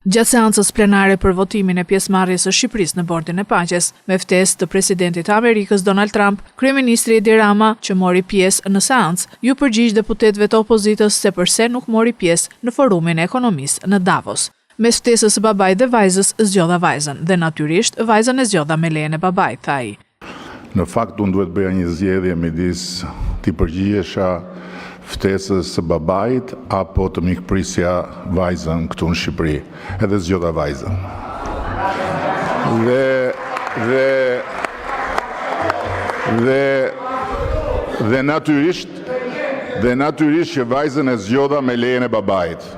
Gjatë seancës plenare për votimin e pjesëmarrjes së Shqipërisë në Bordin e Paqes, me ftesë të presidentit të Amerikës, Donald Trump, kryeministri Edi Rama, që mori pjesë në seancë, iu përgjigj deputetëve të opozitës se përse nuk mori pjesë në Forumin e Ekonomisë në Davos. Mes ftesës së babait dhe vajzës, zgjodha vajzën dhe natyrisht vajzën e zgjodha me lejen e babait, tha ai. Në fakt unë duhet të bëja një zgjedhje midis t'i përgjigjesha ftesës së babait apo të mikprisja vajzën këtu në Shqipëri. Edhe zgjodha vajzën. Dhe dhe dhe dhe natyrisht dhe natyrisht që vajzën e zgjodha me lejen e babait.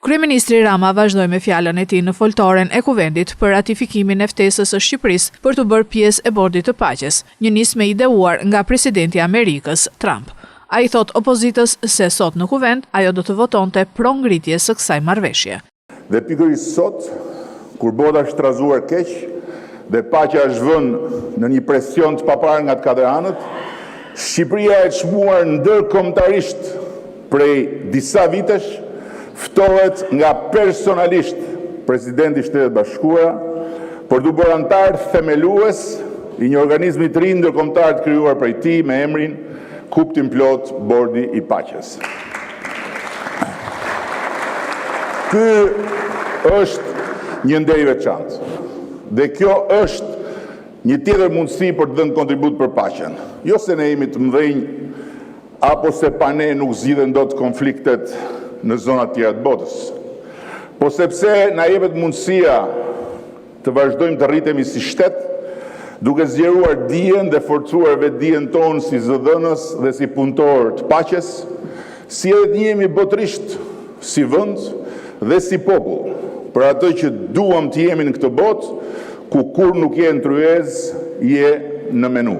Kryeministri Rama vazhdoi me fjalën e tij në foltoren e Kuvendit për ratifikimin e ftesës së Shqipërisë për t'u bërë pjesë e Bordit të Paqes, një nismë e ideuar nga presidenti i Amerikës, Trump. Ai i thotë opozitës se sot në Kuvend ajo do të votonte pro ngritjes së kësaj marrëveshje. Dhe pikërisht sot, kur bota është trazuar keq dhe paqja është vënë nën një presion të paparë nga të katër anët, Shqipëria e çmuar ndërkombëtarisht prej disa vitesh ftohet nga personalisht Presidenti i Shteteve të Bashkuara për t'u bërë anëtar themelues i një organizmi të ri ndërkombëtar të krijuar prej tij me emrin kuptimplotë Bordi i Paqes. Ky është një nder i veçantë dhe kjo është një tjetër mundësi për të dhënë kontribut për paqen. Jo se ne jemi të mëdhenj apo se pa ne nuk zgjidhen dot konfliktet në zona të tjera të botës, po sepse na jepet mundësia të vazhdojmë të rritemi si shtet, duke zgjeruar dijen dhe forcuar vetëdijen tonë si zëdhënës dhe si punëtorë të paqes, si edhe të njihemi botërisht si vend dhe si popull për atë që duam të jemi në këtë botë, ku kur nuk je në tryezë, je në menu.